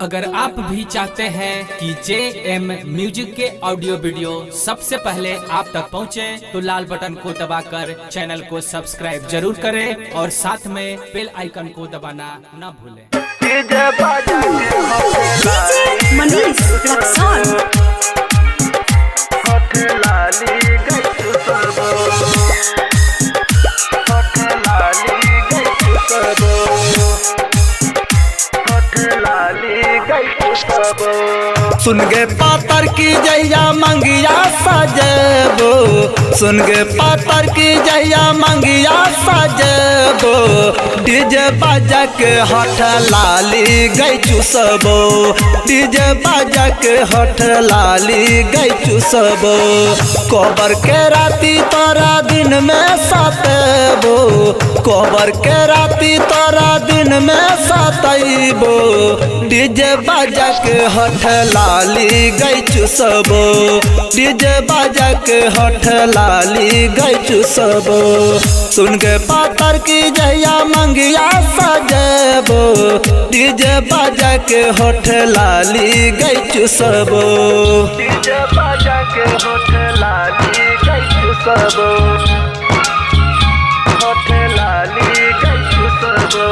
अगर आप भी चाहते हैं कि जे एम म्यूजिक के ऑडियो वीडियो सबसे पहले आप तक पहुंचे, तो लाल बटन को दबाकर चैनल को सब्सक्राइब जरूर करें और साथ में बेल आइकन को दबाना न भूलें। DJ Manish Raxaul. सुन गे पातर की जैया मंगिया सजेबो, सुन गे पातर की जैया मंगिया सजेबो, डीजे बाजा के हठ लाली गई चूसबो, डीजे बाजा के हठ लाली गई चूसबो। कोबर के राती तोरा दिन में सतेबो, कोबर के राती तोरा दिन में सतेबो, डीजे बाजा के हठ लाली गई चूसबो, डीजे बाजा के हठ लाली गई चूसबो। सुन के पातर की जैया मंगिया सजेबो, डीजे बाजा के हठ लाली गई चूसबो, डीजे बाजा के होठ लाली गई चूसबो, होठ लाली गई चूसबो।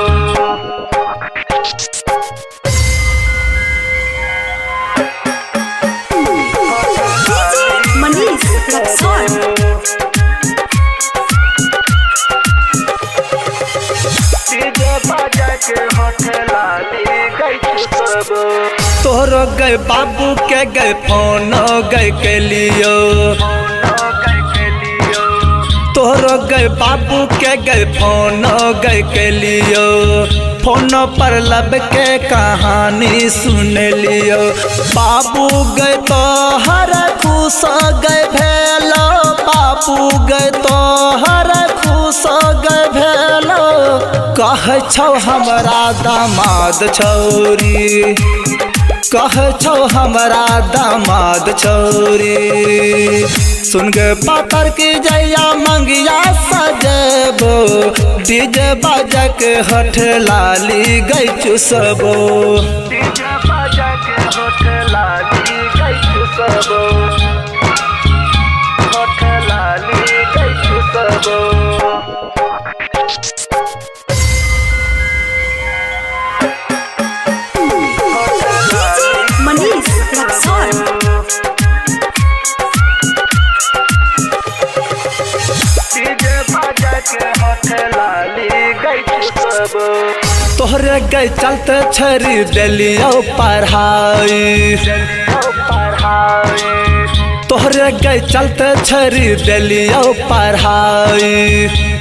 DJ Manish Raxaul. DJ बाजा के होठ लाली गई चूसबो, तोहरो गए बाबू के गए फोन गए के लियो, गई के लियो, तोहरो गए बाबू के गए फोन गए के लियो, फोन पर लब के कहानी सुन लियो। बाबू गए तो हर खुश गए भेलो, बाबू गए तो हर खुश गए भेलो, कह छौ हमरा दामाद छौरी, कह छौ हमरा दामाद छौरी। सुन गे पातर की जैया मंगिया सजेबो, डीजे बाजा के हठ लाली गई चूसबो, डीजे बाजा के होठ लाली गई चूसबो, होठ लाली गई चूसबो। DJ Manish Raxaul. DJ बाजा के होठ लाली गई चूसबो, तोहरे गए चलते छरी देलियो पढ़ाई, पढ़ाई, तोहरे गए चलते छरी देलियो पढ़ाई,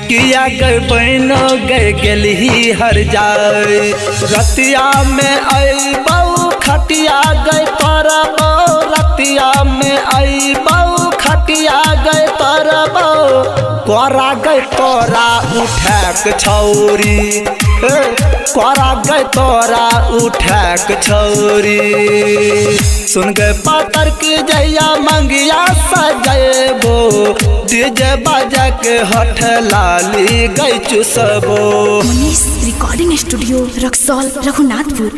किया गए बहनो गए गेलही हर जाए। रतिया में अबऊ खटिया गए तरबो, रतिया में अबऊ खटिया गए तरबो, कोरा गए तोरा उठैक छौरी, कोरा गए तोरा उठैक छौरी। सुन गे पातर की जैया मंगिया सजेबो, डीजे बाजा के हठ लाली गई चूसबो। Manish recording studio Raxaul Raghunathpur.